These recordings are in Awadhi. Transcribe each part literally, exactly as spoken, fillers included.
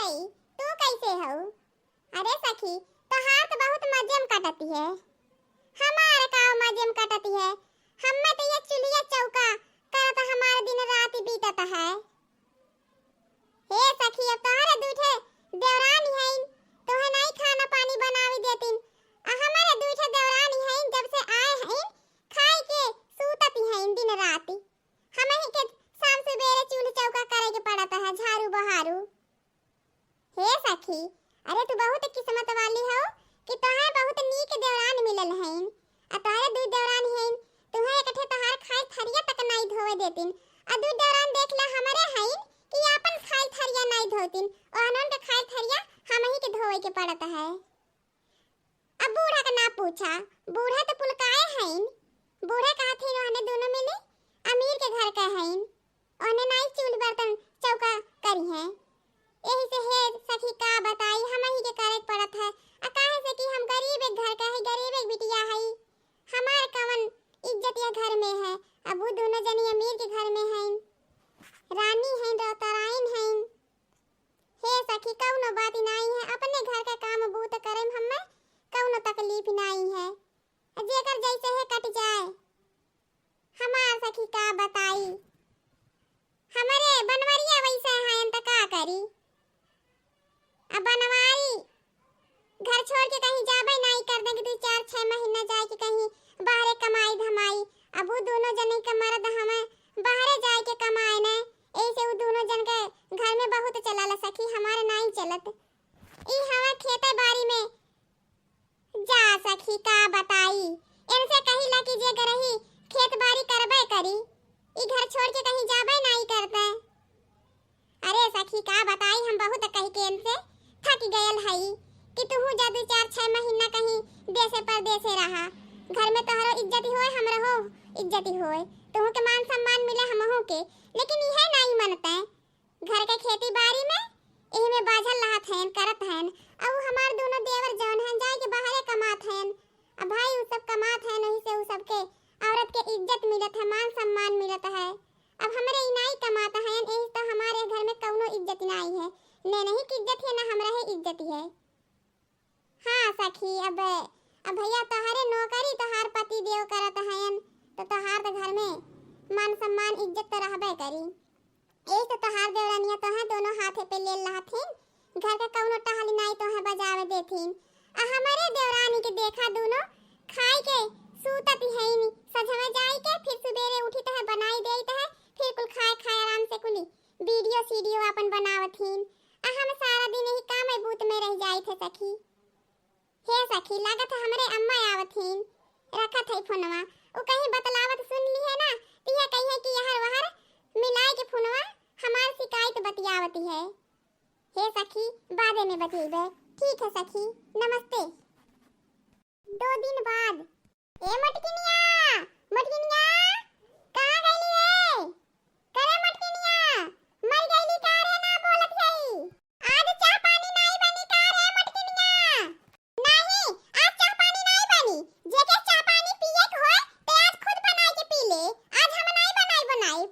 भाई, तू कैसे हऊ? अरे सखी, तोहार तो बहुत मजे में कटती है, हमार का मजे में कटती है। हम्मे तो ये चूल्हिया चौका करत हमार दिन रात बीतत है। हे सखी, अब तोहरे दुइ ठे देवरानी हईन, तोहे नाई खाना पानी बनावे देतिन, आ हमारे दुइ ठे देवरानी हईन, जब से आए हईन, खाई के सूतती हईन दिन रात। हमही के शाम सुबेरे चूल्ह चौका करे के पड़त है, झाड़ू बहारू। हे सखी, अरे तू बहुत किस्मत वाली हो कि तोहे बहुत नीक देवरान मिलल हईन। आ तोहरे दुइ देवरान हईन, तुहे एक ठे तोहार खाइल थरिया तक नाई धोवे देतिन। आ दुइ देवरान देख ला हमरे हईन कि आपन खाइल थरिया नाई धोतिन, ओहनन के खाइल थरिया हमही के धोवे के पड़त है। अब बूढ़ा के ना पूछा, बूढ़ा तो पुलकाए हईन। बूढ़ा कहत हईन, ओहने दोनों मिली अमीर के घर के हईन, ओहने नाई चूल्ह बर्तन चौका करी हैं। यही से हे सखी का बताई, हमही के करे के पड़त है। आ काहे से कि हम गरीब एक घर के हई, गरीब एक बिटिया हई, हमार कवन इज्जत यह घर में है। अब वो दोनों जनी अमीर के घर में हईन, रानी हईन, राउतराइन हईन। हे सखी, कउनो बात नाई है, अपने घर के काम बूत करे में हमें कउनो तकलीफ नाई है। जेकर जैसे है कट जाए। हमार सखी का बताई, हमरे बनवरिया वैसे हैं त का करी। अब बनवारी घर छोड़ के कहीं जाबे नाई कर दे कि दुइ चार छह महीना जाए के कहीं बाहरे कमाई धमाई। अब वो दोनों जने के मर्द हमें बाहरे जाए के कमाए ने, ऐसे वो दोनों जन के घर में बहुत चलाला सखी, हमारे नाई चलत। ई हवा खेते बारी में जा सखी का बताई, इनसे कहिला कि जे गरही खेत बारी करबे करी, ई घर छोड़ के कहीं जाबे नाई करते। अरे सखी का बताई, हम बहुत कही के इनसे थक गयल हई कि तुहू जा दुइ चार छह महीना कहीं देशे परदेशे रहा, घर में तोहरो इज्जत होए, हमरो इज्जत होए, तुहू के मान सम्मान मिले हमहू के, लेकिन इहे नाई मनते। घर के खेती बारी में एही में बाझल रहत हयन, करत हयन। अउ हमार दोनों देवर जौन हयन, जाए के बाहरे कमात हयन। अब भाई उ सब कमात हयन, ओही से उ सबके औरत के इज्जत मिलत है, मान सम्मान मिलत है। अब हमरे ई नाई कमात हयन, एही तो हमारे घर में कउनो इज्जत नाई है। ने नहीं की इज्जत है, ना हमरा है इज्जत है। हाँ सखी, अब, अब भैया तोहरे नौकरी तोहार पति देव करत हयन, तो तोहार तो घर में मान सम्मान इज्जत तो रहबे करी। एक तो तोहार देवरानिया तोहे दोनों हाथे पे ले लहथिन, घर का कउनो टहली नाई तोहे बजावे देथिन। आ हमरे देवरानी के देखा दोनों खाई के सूतत हईन, सझवा जाई के फिर सुबेरे उठी तोहे बनाई देई तोहे, फिर कुल खाए खाए आराम से कुली वीडियो सीडियो आपन बनावत हीन। आ हम सारा दिन यही काम बूत में रह जाई थे सखी। हे सखी, लागत है हमरे अम्मा आवत हीन, रखत है फोनवा। उ कहीं बतलावत सुन ली है ना, तो ये कही है कि यहर वहर मिलाए के फोनवा हमार शिकायत बतियावती है। हे सखी, बादे में बतियेबे। ठीक है सखी, नमस्ते। दो दिन बाद। ए मोटकिनिया, मोटकिनिया, कहाँ गईली रे? करे मोटकिनिया, मर गईली का रे, ना बोलत हई? आज चाह पानी नाई बनी का रे मोटकिनिया? नाही, आज चाह पानी नाई बनी। जेके चाह पानी पिए के होए, ते आज खुद बनाई के पी ले। आज हम नाई बनाई बनाई।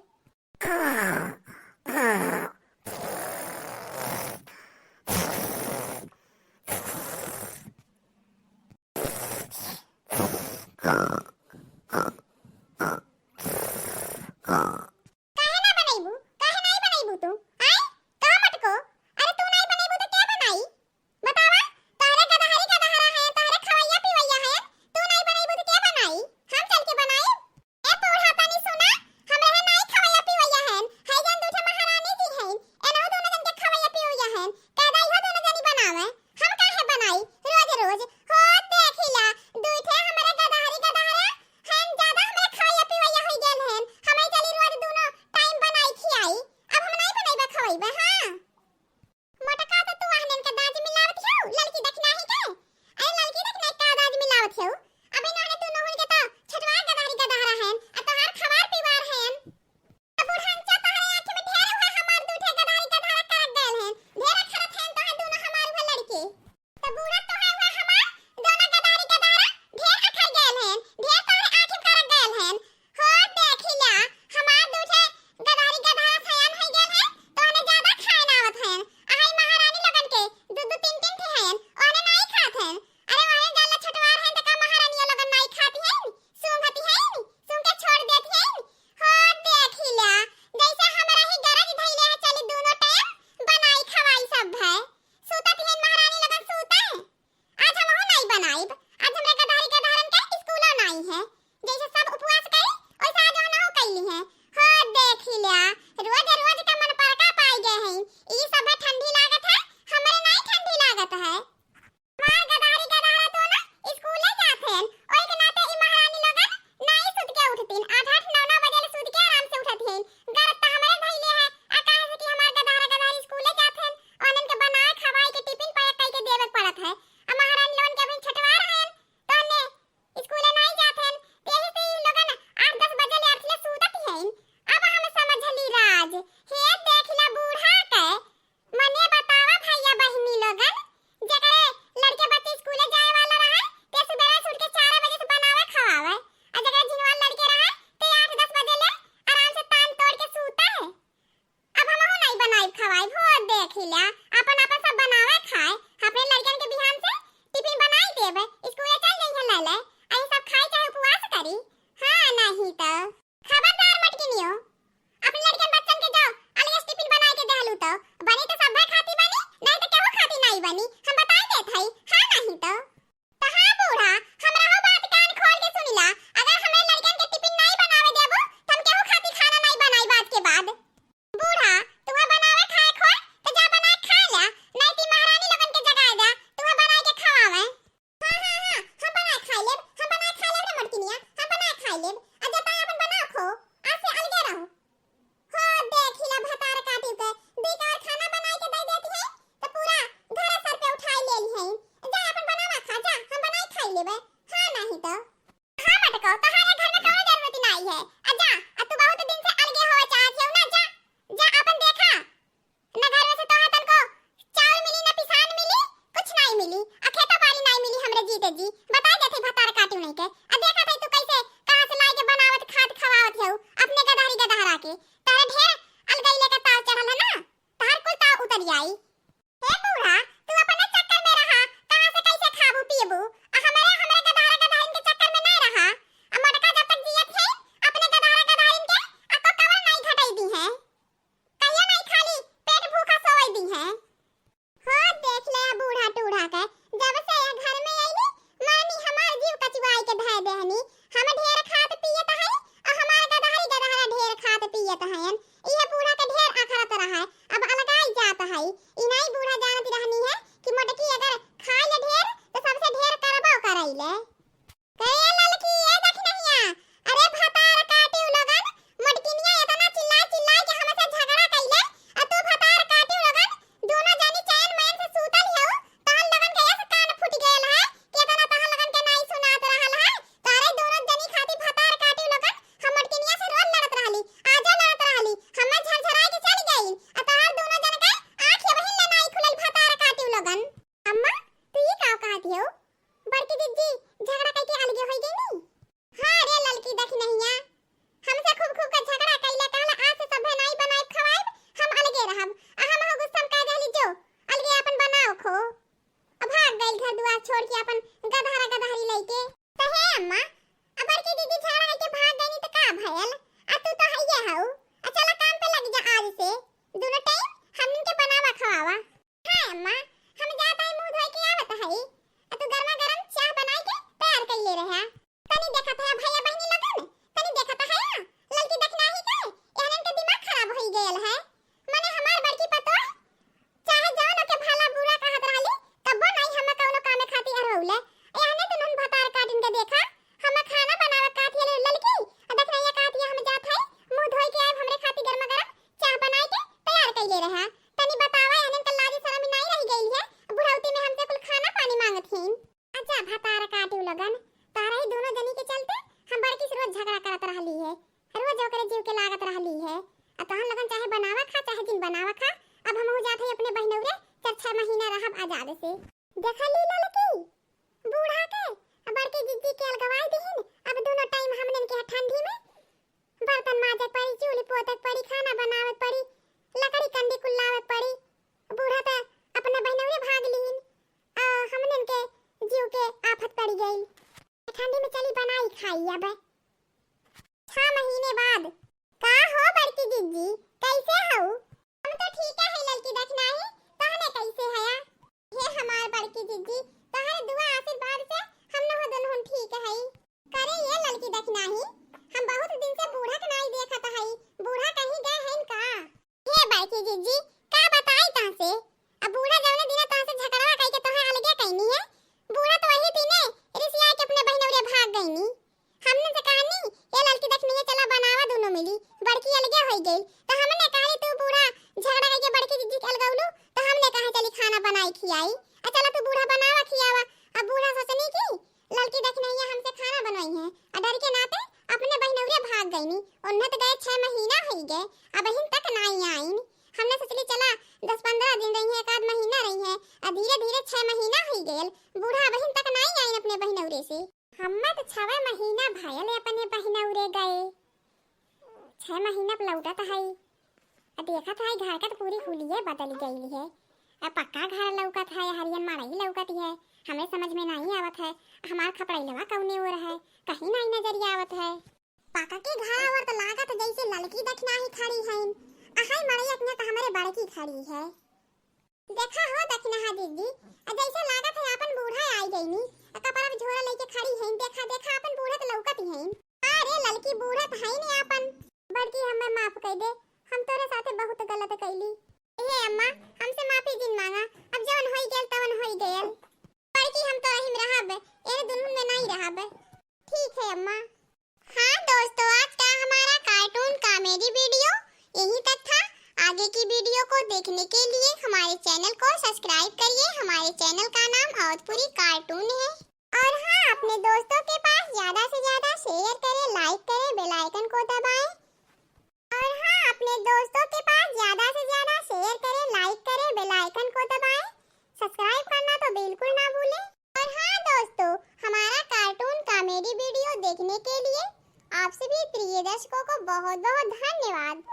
ल्या, अपन, अपन सब बनावे खाए, अपने लड़कन के बिहान से टिफिन बनाई देबे, स्कूल चल जइहैं ले ले, अरे सब खाए चाहे उपवास करी। हाँ, नहीं तो। खबरदार मटकिनियो, अपने लड़कन बच्चन के जाओ, अलगे से टिफिन बनाए के देहलू तो, बनी तो सब्भे खाती बनी, नहीं तो केहू खाती नहीं बनी, हम बताई देत हई, हाँ नहीं तो। तो हाँ बूढ़ा, हमरा हो बात कान खोल के सुनिला, अगर हमरे लड़कन के टिफिन नहीं बनावे देबू, तो हम केहू खाती खाना नहीं बनाई आज के बाद। बूढ़ा, तुहा बनावे खाए खोए, तो जा बनाए खा ल्या, नहीं ती महारानी लोगन के जगाए द्या, तुहा बनाए के खवावे। हाँ, हाँ, हाँ, हम बनाए खाई लेब, हम बनाए खाई लेब रे मोटकिनिया, हम बनाए खाई लेब। आ जा ताई अपन बनाओ खो, आज से अलगे रहो। हो, देखी ला भतार काटी के, दुई कार खाना बनाए के दे देती है, तो पूरा घर सर पे उठाई ले ली है। जा अपन बनावा खा, जा, हम बनाए खाई लेबे। हाँ, नहीं तो। हाँ मटको, तोहारे घर में कौनो जरूरत नहीं है। आ जा, आ तू बहुत दिन से अलगे होवे चाहत हो ना, जा, जा अपन देखा। ना घर में से तोहे तनको चाउर मिली, ना पिसान मिली, कुछ नाई मिली, आ खेतो बाड़ी नाई मिली हमरे जीते जी। बताई देत हई भतार काटी उन्हीं के। आ देखत हई तू कैसे कहाँ से लाई के बनावत, खात, खवावत हऊ अपने गदहरी गदहरा के। तोहरे ढेर अलगैले के ताव चढ़ल है ना, तोहार कुल ताव उतर जाई। हे बूढ़ा, तू अपने चक्कर में रहा, कहाँ से कैसे खाबू पीबू, आ हमरे, हमरे गदहरा गदहरिन के चक्कर में ना रहा। आ मोटका जब तक जियत है, अपने गदहरा गदहरिन के आ को कवर नाई घटाई दी है। कहियो नाई खाली पेट भूखा सोवै दी है। हो देख ले बूढ़ा टूढ़ा के, जब से यह घर में आईली, मानी हमार जीव कचुआई के धै देहनी। हम ढेर खात पियत हई, आ हमार गदहरी गदहरा ढेर खात पियत हयन। इहे बूढ़ा के ढेर अखरत रहा है, अब अलगाई जात हई। इनाई बूढ़ा जानत रहनी है कि मोटकी अगर खाई ले ढेर, तो सबसे ढेर करबो करैले। ए ललकी, ए दखिनहिया, अरे भतार काटिउ लोगन, मोटकिनिया एतना चिल्लाए चिल्लाए के हमसे झगड़ा कइले, आ तू भतार काटिउ लोगन, दूनो जनी चैन मैन से सूतल हियउ, तहन लोगन के एस कान फूट गयल है, कि एतना तहन लोगन के नाई सुनात रहल है, तोहरे दूनो जनी खातिर भतार काटिउ लोगन, हम मोटकिनिया से रोज लड़त रहली, आजो लड़त रहली, हम्मे झरझराए के चल गइल, आ तोहर दूनो जन के आँख अबहिन ले नाई खुलल भतार काटिउ लोगन। अम्मा, तू ई का कहत हियउ? बड़की जिज्जी झगड़ा कइके अलगे होइ गइनी? हाँ रे ललकी दखिनहिया, हमसे खूब खूब के झगड़ा कइले, कहले आज से सभे नाई बनाइब खवाइब, हम अलगे रहब। आ हमहू गुस्सा में कह देहली जो अलगे आपन बनाओ खो। अब भाग गइल घर दुआर छोड़ के आपन गदहरा गदहरी लइके। त हे अम्मा, अब बड़की जिज्जी झगड़ा कइके भाग गइनी त का भयल? आ तू तो हइये हऊ। आ चला काम पे लग जा आज से, दुनो टाइम हमनी के बनावा खवावा। हाँ अम्मा, हम जात हई मुँह धोए के आवत हई। आ तू गरमा गरम चाह बनाई के तैयार कइले रहा। तनी देखत है भैया बहिनी लोगन, तनी देखत है ललकी दखिनही के, एहनन के दिमाग खराब होई गयल है। मने हमार बड़की पतोह चाहे जौन ओके भला बुरा कहत रहली, तब्बो नाई हम्मे कौनो कामे खातिर अरवले। एहने तो नून भतार काटिन के देखा, हम्मे खाना बनावे कहत हिय ललकी, आ दखिनहिया कहत हिय हम जात हई, मुँह धोई के आइब, हमरे खातिर गरमा गरम चाह बनाई के तैयार कइले रहा। तनी बतावा, एहनन के लाज सरम नाई रह गइल है, बुढ़ौती में हमसे कुल खाना पानी मांगत हीं। अच्छा भतार काटिउ लोगन, तोहरा ही दूनो जनी के चलते हम बड़की से रोज झगड़ा करत रहली है, रोज ओकरे जीव के लागत रहली है। आ तोहन लोगन चाहे बनावा खा, चाहे जिन बनावा खा, अब हमहू जात हई अपने बहिनौरे, चार छह महीना रहब आजाद से। देखली ललकी, बूढ़ा के आ बड़की जिज्जी के अलगवाई दिहिन। अब दूनो टाइम हमनन के ठंडी में बर्तन माजे पड़ी, चूल्ही पोते पड़ी, खाना बनावे पड़ी, लकड़ी कंडी कुल लावे पड़ी। बूढ़ा त अपने बहिनौरे भाग लिहिन, आ हमनन के जीव के आफत पड़ी गइल। ठंडी में चली बनाई खाई अब। छह महीने बाद। का हो बड़की जिज्जी, कैसे हऊ? हम तो ठीक है ललकी दखिनही, तहने कैसे हया? हे हमार बड़की जिज्जी, तोहरे दुआ आशीर्वाद से हम नहो दुनहुन ठीक हई। करे ये ललकी दखिनही, हम बहुत दिन से बूढ़ा के नाई देखत हई, बूढ़ा कहीं गए हैं का? हे बड़की जिज्जी, का बताई तहसे, अब बूढ़ा जौने दिना तहसे झगड़वा कइके तोहे अलगे कइनी है, बूढ़ा तो वही दिने रिसिया के अपने बहिनौरे भाग गइनी। हमने से कहनी, "ए ललकी दखिनही, चला बनावा दूनो मिली।" बड़की अलगे होई गइल। तो हमने कहली, "तू बूढ़ा झगड़ा कइके बड़की जिज्जी के अलगौलू, तो हमने कहा चली खाना बनाई खियाई। आ चला तू बूढ़ा बनावा खियावा।" अब बूढ़ा सोचनी कि ललकी दखिनहिया हमसे खाना बनवाई है। आ डर के नाते अपने बहिनौरे भाग गइनी। उन्हें तो गए छह महीना होई गए, अबहिन तक नाई आइन। हमने सोचली चला दस पन्द्रह दिन रही है, एक आध महीना रही है। आ धीरे धीरे छह महीना होई गयल, बूढ़ा अबहिन तक नाई आइन अपने बहिनौरे से। हम्मे तो छवे महीना भयल अपने बहिनौरे गए, छह महीना पे लौटत हई। अब देखत है, घर का तो पूरी हुलिये बदल गई है। अब पक्का घर लौकत है, हरियन मड़ई लौकत है। हमें समझ में नहीं आवत है, हमार खपड़ैलवा कौने ओर है, कहीं नहीं नजरिया आवत है। पाका के घर ओर तो लागत है जैसे ललकी दखिनाही खड़ी हईन, अहाई मड़ई अखिया तो हमरे बड़की खड़ी है। देखा हो दखिनाहा दीदी, आ जैसे लागत है आपन बूढ़ा आई गईनी, आ कपड़ा में झोरा लेके खड़ी हईन। देखा, देखा, आपन बूढ़ा तो लौकत ही हईन। अरे ललकी, बूढ़ा तो हईन आपन। बड़की, हमें माफ कर दे, हम तोरे साथे बहुत गलत कैली। हे अम्मा, हमसे माफी जिन मांगा, अब जवन होई गयल तवन होई गयल। बड़की, हम तो रहिम रहब, एने दुल्हन में नहीं रहब। ठीक है अम्मा। हाँ दोस्तों, आज का हमारा cartoon comedy video यहीं तक था। आगे की video को देखने के लिए हमारे channel को subscribe करिए। हमारे channel का नाम अवधपुरी cartoon है। और हाँ, अपने दोस्तों के पास ज्यादा से ज्यादा share करें, like करें, bell icon को दबाएं। और हाँ, अपने दोस्तों के पास ज्यादा से ज्यादा share करें, like करें, bell icon को दबाएं। Subscribe करना तो बिल्कुल ना भूलें। और हाँ दोस्तों, हमारा cartoon comedy video देखने के लिए आप सभी प्रिय दर्शकों को बहुत बहुत धन्यवाद।